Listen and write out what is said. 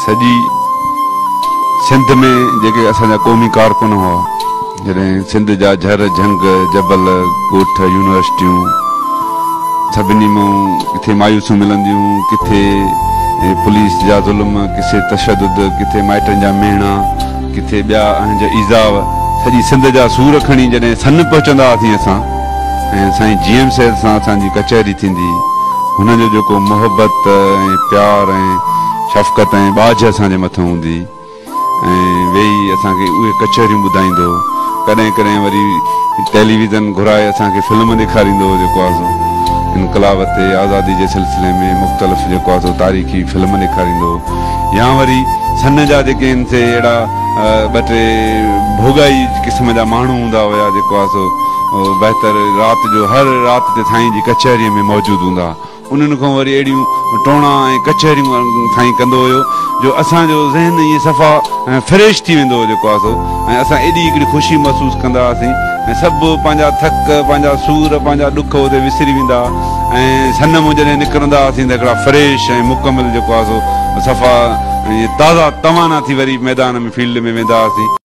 سڄي سنڌ ۾ جيڪي اسان جا قومي ڪارڪن هئا، جڏهن سنڌ جا جهر جهنگ، جبل، ڳوٺ، يونيورسٽيون سڀني مان ڪٿي مايوسيون ملنديون، ڪٿي پوليس جا ظلم، ڪٿي تشدد، ڪٿي مائٽن جا مهڻا، ڪٿي ٻيا اهنج ايذاء، سڄي سنڌ جا سور کڻي جڏهن سن پهچندا هئاسين اسان ۽ سائين جي ايم سيد سان اسان جي ڪچهري ٿيندي هئي، هن جو جيڪو محبت ۽ پيار ۽ شفقت ۽ ٻاجهه اسان جي مٿان هوندي هئي ۽ ويهي اسان کي اهي ڪچهريون ٻڌائيندو هو. ڪڏهن ڪڏهن وري ٽيليويزن گهرائي اسان کي فلم ڏيکاريندو هو جيڪو آهي سو انقلاب تي آزادي جي سلسلي ۾ مختلف جيڪو آهي سو تاريخي فلم ڏيکاريندو هو يا وري سن جا جيڪي آهن سي اهڙا ٻه ٽي ڀوڳائي قسم جا ماڻهو هوندا هيا جيڪو آهي سو بهتر رات جو هر رات تي سائين جي ڪچهريء ۾ موجود هوندا ها. انهن کان وري اهڙيون ٽوڻا ۽ ڪچهريون سائين ڪندو هيو جو اسان جو ذهن ائين صفا فريش ٿي ويندو هو جيڪو آهي سو ۽ اسان ايڏي هڪڙي خوشي محسوس ڪندا هئاسين ۽ سڀ پنهنجا ٿڪ پنهنجا سور پنهنجا ڏک اتي وسري ويندا ۽ سن مون جڏهن نڪرندا هئاسين ته هڪڙا فريش ۽ مڪمل جيڪو آهي سو صفا ائين تازا توانا ٿي وري ميدان ۾ فيلڊ ۾ ويندا هئاسين.